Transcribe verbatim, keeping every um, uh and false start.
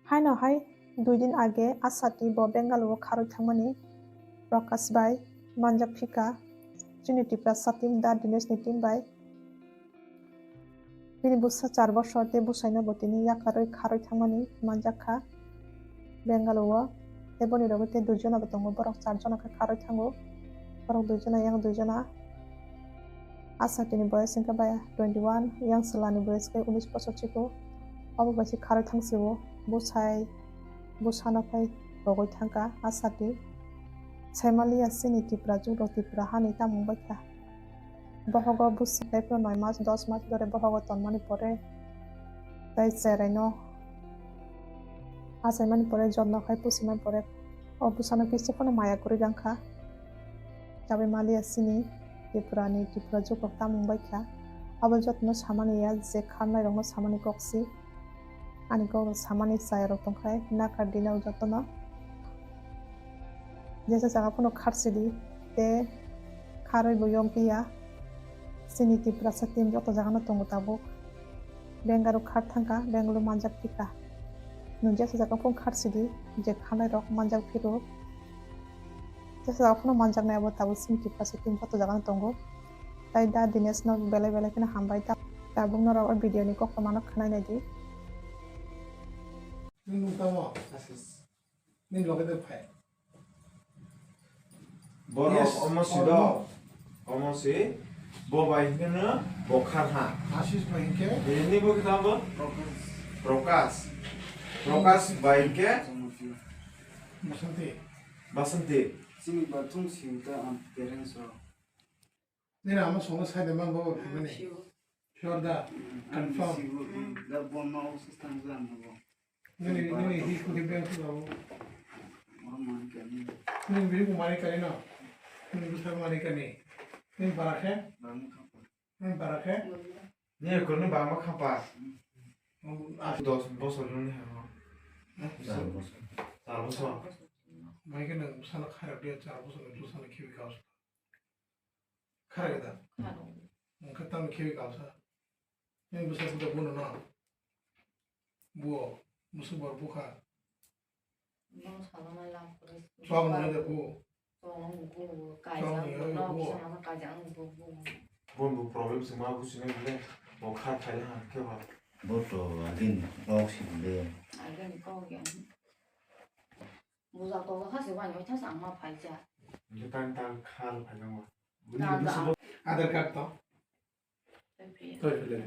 Haino hai dui din age Asati bo Bengaluru kharwi thangmani Prakash bai manjak phika chini Tiprasa team da Dinesh ni team bai. Bini bwsa char bosor tei bwsaino bo tini yakarwi kharwi thangmani manjak kha Bengaluru o. Tei boni loge tei dui jona bo tongo, borok char jona khe kharwi thango. Borok dui jona, yang dui jona. Asatini boyes wngkha bai twenty one, yang chwlani boyes khe unis bosor chikho. Obo bai se kharwi thang sio, bwsai bwsano phai rogwi thangkha Asati. Saimaliya chini Tipra jukro Tipra hani tamung bai kha. Bohogo bwswk tei phano noi mas dos mas dore bohogo tonmani pore tei cheraino achaimani pore jotno khai pusimani pore o bwsano kisa phano maya kwrwi rang kha. Tabwi maliya chini Tripurani Tripura jukrok tamung bai kha. Abo jotono samani ya je kharnairokno samani kok si. Ani kok samani chayarok tongkhai nakar dinao jotono. Jesa jaga phano kharsidi tei kharwi bo yong piya. Chini Tiprasa team joto jagano tongo tabuk. Bengaluru khar thangkha, Bengaluru manjak phika. Nwng jesa jaga phano kharsidi je kharnairok manjak phiro. Jesa jaga phano manjaknai abo tabuk chini Tiprasa team joto jagano tongo. Tai da Dinesh no belai belai kheno hambai ta. Tabuk norok o video ni kok mano khwnai naidi. Nung nung tamo? Nini loge de phai. Borok. Yes, omo si omo. Do. Omo si bo bai hino bo kharha. Ashish bai hinkhe? Nini bo kitam bo? Prakash. Prakash. Prakash bai hinkhe? Basanti. Basanti. Chini bathung si ta am parents rok. Nini ama songo sai de man bo phimani. Sure. Sure da. Confirm. Da bomma o system jam bo. Nini, nini hi kuri beng tu babu. Nini biri kumari kani no. Nini bwsa kumari kani. Nini bara khe? Nini bara khe? Nini kurni bangma khapa. As dos bosor nini ha. Char bosor. Char bosor. Mai khe nang bwsano khairok de char bosor ni bwsano khibi kaus. Kharwi da? Kharwi. Wngkhe tamni khibi kaisa. Nini bwsa buda bono no? Buo, bwswk bor bukha. Bono salama lam kore. Chwng nwngnai da buo? Chwng nwngo, kaijak nwngo, buo. Kisa mano kaijak nwngo, buo. Bon bo problem se ma business le, bo kha khaile ha khe ba. Bo to agin kok si le. Agin kok ya. Bujak tongo kha se wani oitha sa ang ma phaikha. Hingke tang tang kha lo phaikha mo. Tang tang. Aadhaar card to? Tei phai. Toi phai le.